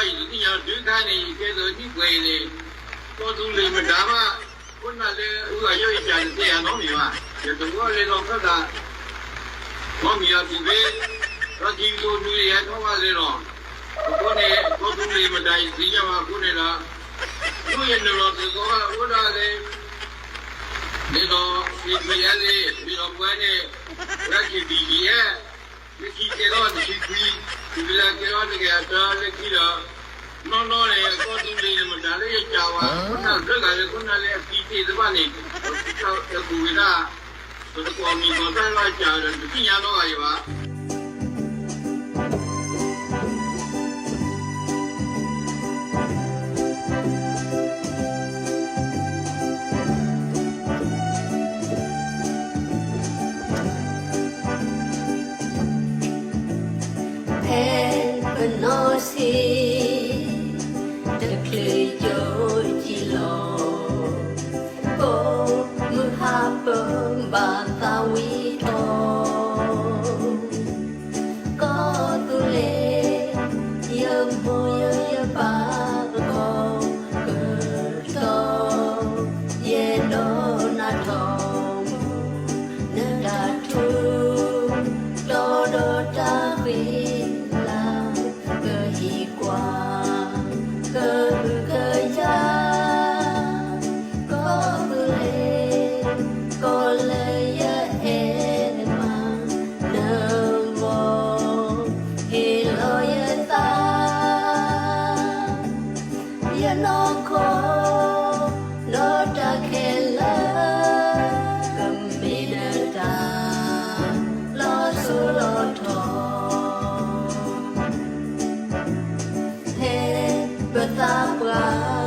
ယတသ့ၣ်ညါဒုးခါန့ၣ် ယကဲသိးနံၣ်ပှဲၤအံၤန့ၣ် ကီၢ်သူလ့ၤမတၤဘၣ်, ခိၣ်နၢ်လၢအုၣ်အယီၣ်ယကးတသ့ယၤနီတမံၤဘၣ်. ယတဝီလၢလီၤခၢၣ်သး မီမံၤအပူၤဖဲ ဒီးခံကထိနွံယဲၢ်ထီၣ်ဘၣ်လၢလီၤ. အဃိန့ၣ် ကီၢ်သူလ့ၤမတၤယသ့ၣ်ညါဘၣ်အဃိန့ၣ်ဒီး ဒ်ယနုာ်လီၤသုးသီဘၣ်အိၣ်ဒၣ်လၢ ဒ်သိး KTLA ဒ်သိးပဝဲန့ၣ် ဝဲ KBGF လၢခံကဲထီၣ်တဆံခွံ, တုၤလၢကဲထီၣ်တကယၤတၢ လၢခံဒီး နီၢ်နီၢ်န့ၣ် ကီၢ်သူလ့ၤန့ၣ် မတၤလၢယကးဝဲ ခိၣ်နၢ်တဂၤလၢခိၣ်နၢ်လၢအသံသ့ၣ်တဖၣ်န့ၣ် ပတၢ်ကူးဝဲဒၣ် ပတကိးမံၤကိးတၢ်လၢအကးဒီး တသ့ၣ်ညါနီတဂၤအံၤဘၣ်. ဖဲပနီၢ်ဆံး တချုးယိာ်ကံလီၤ, ကိးမုၢ်ဟါပၢၢ်ဘၣ်သးဝံၣ်ထီၣ်, ကီၢ်သူလ့ၤ ယမိၢ်ယပၢ်အကီၢ်ကတီၢ်, ယအဲၣ်ဒိးနၢ်ထီၣ် နတၢ်ထူးတီၤဒီးတၢ်ဃံလၤ ကဟံးကွၢ် ကအုကယၤ ကီၢ်သူလ့ၤ ကီၢ်လၢယအဲၣ်မး နဂီၢ် ဟ့ၣ်လီၤယသး ယနီၢ်ခိ ဒီးတၢ်ခဲလၢာ် ကမ့ၢ်နတၢ်လီၤစိၤလီၤထီ ဖဲပသးပှၢ်